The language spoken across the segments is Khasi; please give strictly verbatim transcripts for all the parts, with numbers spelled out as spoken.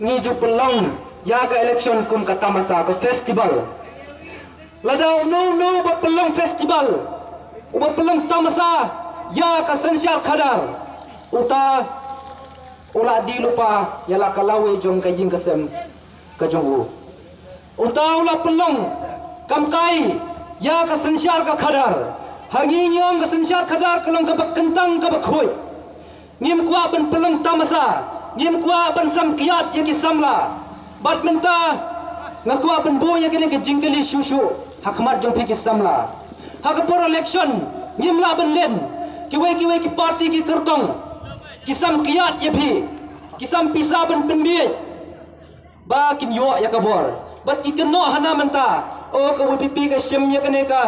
Ngi ju pynlong ïa ka election kum ka tamasa, ka festival. Lada uno uno ba pynlong festival, uba pynlong tamasa ïa ka synshar khadar, uta u la die lypa ïa la ka lawei jong ka ïing ka sem ka jong u. Uta u la pynlong kam kai ïa ka synshar ka khadar. Ha ngi ngi ong ka synshar khadar ka long kaba kyntang kaba khuid. Ngim kwah ban pynlong tamasa, ngim kwah ban samkiat ïa ki samla. Bad mynta nga kwah ban buh ïa kane ka jingkylli shuh shuh ha khmat jong phi ki samla. Ha ka por election ngim lah ban len, kiwei kiwei ki party ki kyrtong ki samkiat ïa phi, ki sam pisa ban pynbiej ba kin ïoh ïa ka bor. Bad ki kynnoh hana mynta, o ka Y P P ka shim ïa kane ka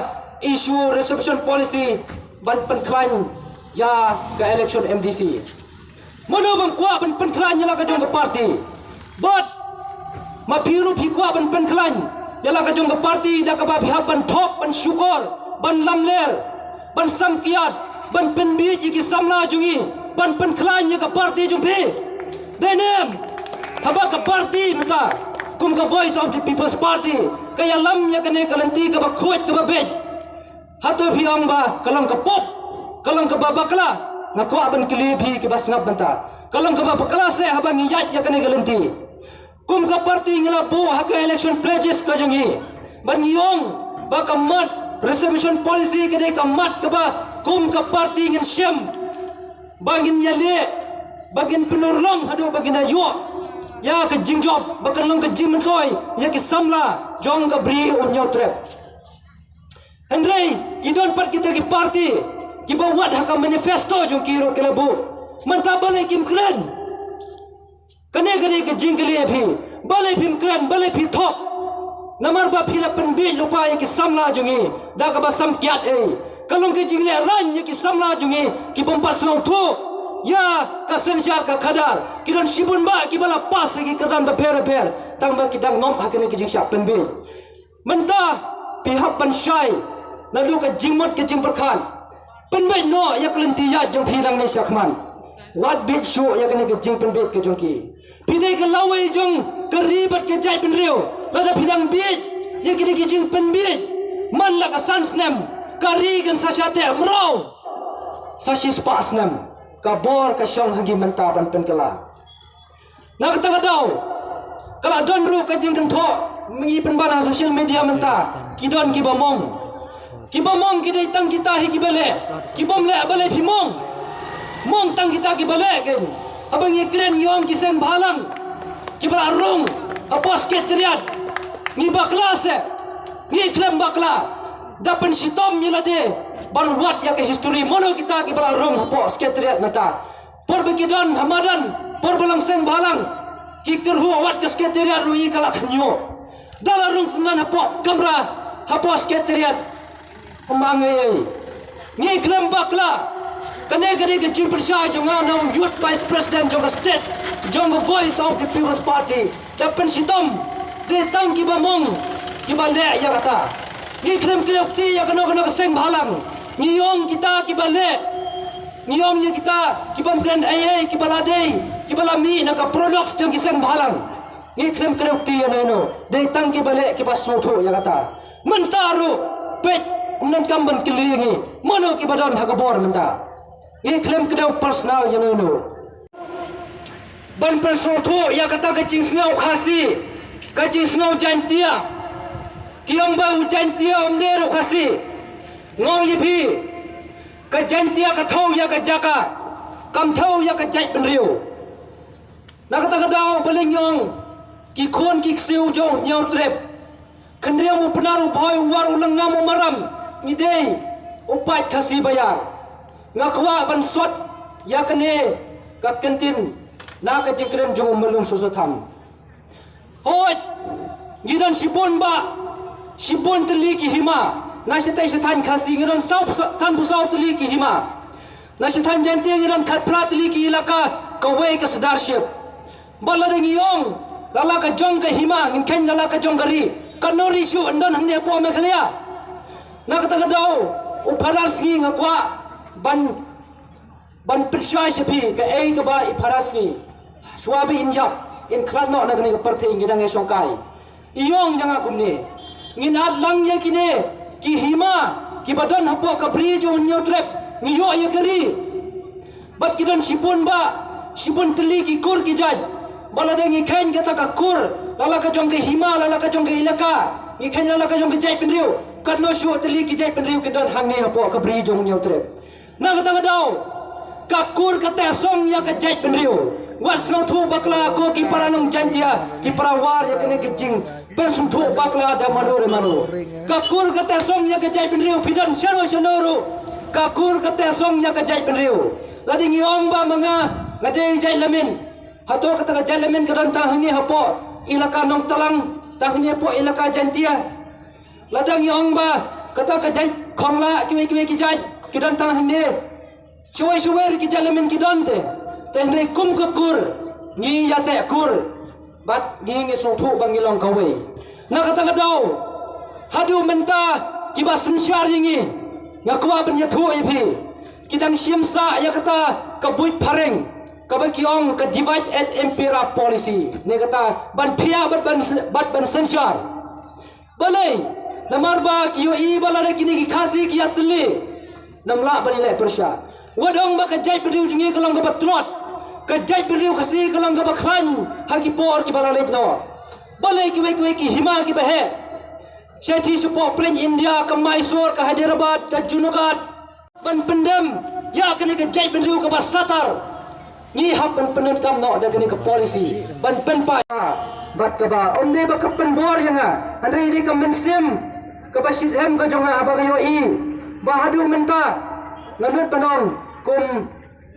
issue reservation policy ban pynkhlaiñ ïa ka election M D C. Mano bym kwah ban pynkhlaiñ ïa la ka jong ka party? Bad ma phi ruh phi kwah ban pynkhlaiñ ïa la ka jong ka party da kaba phi hap ban thok, ban shukor, ban lamler, ban samkiat, ban pynbiej ïa ki samla jong ngi, ban pynkhlaiñ ïa ka party jong phi. Dei ne em? Haba ka party mynta kum ka Voice of the People's Party ka ïalam ïa kane ka lynti kaba khuid kaba biej, hato phi ong ba ka long ka pop, ka long kaba bakla? Nga kwah ban kylli phi kiba sngap mynta, ka long kaba bakla seh haba ngi ïaid ïa kane ka lynti? Kum ka party ngi la buh ha ka election pledges ka jong ngi ban ngi ong ba ka mat reservation policy ka dei ka mat kaba kum ka party ngin shem ba ngin ïaleh, ba ngin pynurlong haduh ba ngin ïoh ïa ka jingjop ba kan long ka jingmyntoi ïa ki samla jong ka Bri u Hynñiewtrep. Hynrei ki don pat kita ki party kiba wat ha ka manifesto jong ki ruh ki la buh. Mynta balei kim kren? Kane ka dei ka jingkylli ïa phi. Balei phim kren, balei phi thok? Namar ba phi la pynbiej lypa ïa ki samla jong ngi da kaba samkiat ei. Ka long ka jingleh raiñ ïa ki samla jong ngi ki bym pat sngewthuh ïa ka synshar ka khadar. Ki don shibun bah kiba la pass ha ki kyrdan bapher bapher tang ba ki dang ngop ha kane ka jingshah pynbiej. Mynta phi hap ban shai naduh ka jingmut ka jingpyrkhat. Pynbiej noh ïa ka lynti ïaid jong phi nangne shakhmat. Wat biej shuh ïa kane ka jingpynbiej ka jong ki. Phi dei ka lawei jong ka ri bad ka jaitbynriew. Lada phi dang biej ïa kine ki jingpynbiej, man la ka san snem ka ri kan sa shah teh mraw, sa shispah snem. Ka bor ka shong ha ngi mynta ban pynkylla. Na kata ka daw ka la don ruh ka jingkynthoh, ngi pynban ha social media mynta, ki don kiba mong. Kiba mong ki dei tang kita hi kiba leh. Kibym leh balei phi mong? Mong tang kita kiba leh ken. Haba ngi kren ngi ong ki seng bhalang kiba la rung hapoh Secretariat, ngi bakla seh, ngi khlem bakla. Da pynshitom ïa lade ban wad ïa ka history, mano kita kiba la rung hapoh Secretariat mynta? Por ba ki don ha madan, por ba long seng bhalang, ki kyrhuh wat ka Secretariat ruh ïa ka la khynñiuh. Da la rung syndon hapoh kamra hapoh Secretariat. Ym ma ngi ei, ngi khlem bakla. Kane ka dei ka jingpyrshah jong nga na u Youth Vice President jong ka state jong ka Voice of the People's Party. Da pynshitom, dei tang kiba mong kiba leh ïa kata. Ngi khlem kdew kti ïa kano kano ka seng bhalang. Ngi ong kita kiba leh, ngi ong ïa kita kibym kren ei ei, kiba la dei, kiba la mih na ka products jong ki seng bhalang. Ngi khlem kdew kti ïa no no, dei tang kiba leh kiba sngewthuh ïa kata. Mynta ruh peit, ym donkam ban kylli ïa ngi, mano kiba don ha ka bor mynta. Ngi khlem kdew personal ïa no no. Ban pynsngewthuh ïa kata ka jingsngew Khasi, ka jingsngew Jaintia. Ki ong ba u Jaintia um dei ruh Khasi. Nga ong ïa phi, ka Jaintia ka thew ïa ka jaka, kam thew ïa ka jaitbynriew. Na kata ka daw balei ngi ong ki khun ki ksiew jong u Hynñiewtrep. Khynriam u Pnar u Bhoi u War u Lyngngam u Maram, ngi dei u paid Khasi baïar. Nga kwah ban sot ïa kane ka kyntien na ka jingkren jong u Myllung Sosotham. Hooid, ngi don shibun bah, shibun tylli ki hima. Na shatei shathaiñ Khasi ngi don saw, sanphew saw tylli ki hima. Na shateiñ Jaintia ngi don khatphra tylli ki elaka kawei ka Sirdarship. Bad lada ngi ong la la ka jong ka hima, ngin kheiñ la la ka jong ka ri, katno ri shuh yn don hangne hapoh Meghalaya? Na kata ka daw, u Pharar Sngi nga kwah ban, ban pynshai sha phi kaei kaba i Pharar Sngi, shuwa ba in ïap, In khlad noh na kane ka pyrthei ngi dang ïa shongkai. Ïong ïa nga kumne. Ngin at lang ïa kine ki hima kiba don hapoh ka bri jong u Hynñiewtrep. Ngi ïoh ïa ka ri. Bad ki don shibun ba shibun tylli ki kur ki jait. Ba lada ngi kheiñ kata ka kur, la la ka jong ka hima, la la ka jong ka ilaka, ngi kheiñ la la ka jong ka jaitbynriew. Katno shuh tylli ki jaitbynriew ki don hangne hapoh ka bri jong u Hynñiewtrep. Na kata ka daw, ka kur ka teh song ïa ka jaitbynriew. Wat sngewthuh bakla ko ki para nong Jaintia, ki para War ïa kane ka jingpynsngewthuh bakla da mano re mano. Ka kur ka teh song ïa ka jaitbynriew, phi don shano shano ruh. Ka kur ka teh song ïa ka jaitbynriew. Lada ngi ong ba ma nga nga dei jait Lamin. Hato kata ka jait Lamin ka don tang hangne hapoh ilaka Nongtalang, tang hangne hapoh ilaka Jaintia? Lada ngi ong ba kata ka jait Khongla, kiwei kiwei ki jait ki don tang hangne. Shawei shawei ki jait Lamin ki don te. Te hynrei kum ka kur, ngi ïateh kur. Bad ngi ngi sngewthuh ba ngi long kawei. Na kata ka daw, haduh mynta kiba synshar ïa ngi, nga kwah ban ïathuh ïa phi, ki dang shim sah ïa kata ka buit phareng kaba ki ong ka divide and impera policy. Ne kata ban phiah bad ban, bad ban synshar. Balei? Namar ba ki ïohi ba lada kine ki Khasi ki ïatylli, nam lah ban ïaleh pyrshah. Wat ong ba ka jaitbynriew jong ngi ka long kaba tlot, ka jaitbynriew Khasi ka long kaba khlaiñ ha ki por kiba la leit noh. Balei kiwei kiwei ki hima kiba heh, shathie shapoh plain India, ka Mysore, ka Hyderabad, ka Junagadh, ban pyndem ïa kane ka jaitbynriew kaba satar. Ngi hap ban pyndonkam noh da kane ka policy ban pynpaw. Bad kaba ym dei ba ka pynbor ïa nga, hynrei dei ka mynsiem kaba shitrhem ka jong nga haba nga ïohi ba haduh mynta nga nud ban ong kum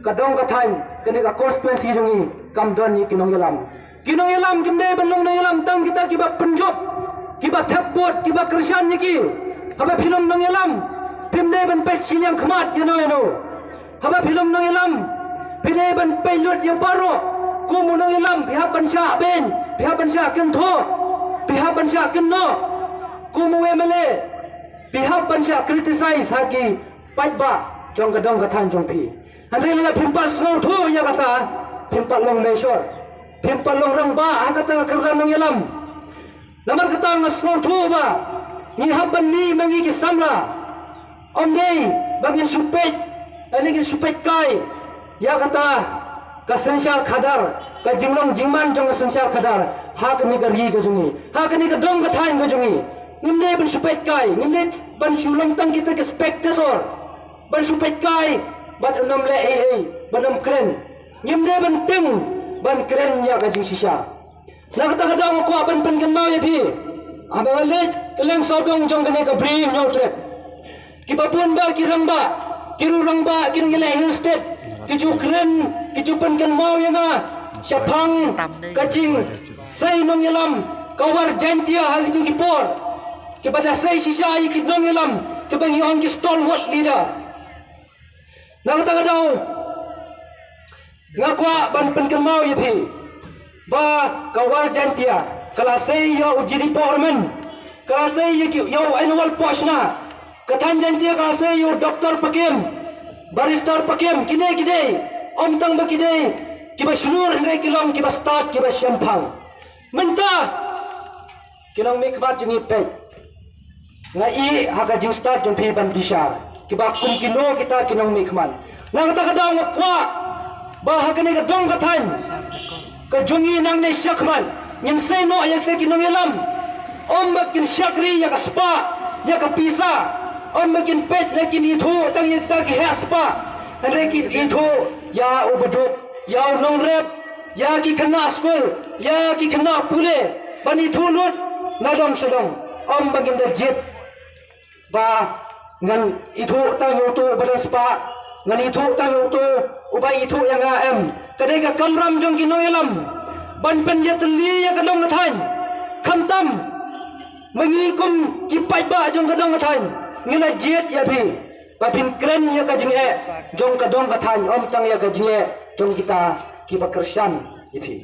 ka dong ka thaiñ, kane ka constituency jong ngi kam don ïa ki nongïalam. Ki nongïalam kim dei ban long nongïalam tang kita kiba pynjop, kiba thep vote, kiba kyrshan ïa ki. Haba phi long nongïalam, phim dei ban peit shiliang khmat ïano ïano. Haba phi long nongïalam, phi dei ban peit lut ïa baroh. Kum u nongïalam phi hap ban shah beiñ, phi hap ban shah kynthoh, phi hap ban shah kynnoh. Kum u M L A phi hap ban shah criticize ha ki paidbah jong ka dong ka thaiñ jong phi. Hynrei lada phim pat sngewthuh ïa kata, phim pat long mature, phim pat long rangbah ha kata ka kyrdan nongïalam. Namar kata nga sngewthuh ba ngi hap ban mih ma ngi ki samla. Ym dei ba ngin shu peit, lane ngin shu peit kai ïa kata ka synshar khadar, ka jinglong jingman jong ka synshar khadar ha kane ka ri ka jong ngi, ha kane ka dong ka thaiñ ka jong ngi. Ngim dei ban shu peit kai, ngim dei ban shu long tang kita ki spectator ban shu peit kai bad ym leh ei ei, ban ym kren. Ngim dei ban tieng ban kren ïa ka jingshisha. Na kata ka daw nga kwah ban pynkynmaw ïa phi, haba nga leit kylleng sawdong jong kane ka bri Hynñiewtrep, kiba bun ba ki rangbah, ki rangbah, ki nongïaleh Hill State, ki ju kren, ki ju pynkynmaw ïa nga shaphang ka jingsei nongïalam ka War Jaintia ha kitu ki por, kiba da sei shisha ïa ki nongïalam kiba ngi ong ki stalwart leader. Na kata ka daw nga kwah ban pynkynmaw ïa phi ba ka War Jaintia ka la sei ïa u G D Pohrimen, ka la sei ïa ki, ïa u Anual Pohshna, ka thaiñ Jaintia ka la sei ïa u Doctor Pakem, Barrister Pakem. Kine ki dei, ym tang ba ki dei kiba shlur, hynrei ki long kiba stad, kiba shemphang. Mynta ki nongmihkhmat jong ngi, peit, nga ïeh ha ka jingstad jong phi ban bishar kiba kum kino kita ki nongmihkhmat. Na kata ka daw nga kwah ba ha kane ka dong ka thaiñ ka jong ngi nangne shakhmat ngin sei noh ïa kita ki nongïalam. Ym ba kin shakri ïa ka spah, ïa ka pisa, ym ba kin peit ne kin ithuh tang ïa kita ki heh spah, hynrei kin ithuh ïa u baduk, ïa u nongrep, ïa ki khynnah skul, ïa ki khynnah pule, ban ithuh lut na dong sha dong. Ym ba ngin da jied ba ngan ithuh tang ïa uto uba don spah, ngan ithuh tang ïa uto uba ithuh ïa nga, em. Ka dei ka kamram jong ki nongïalam ban pynïatylli ïa ka dong ka thaiñ. Khamtam ma ngi kum ki paidbah jong ka dong ka thaiñ, ngi la jied ïa phi ba phin kren ïa ka jingeh jong ka dong ka thaiñ, ym tang ïa ka jingeh jong kita kiba kyrshan ïa phi.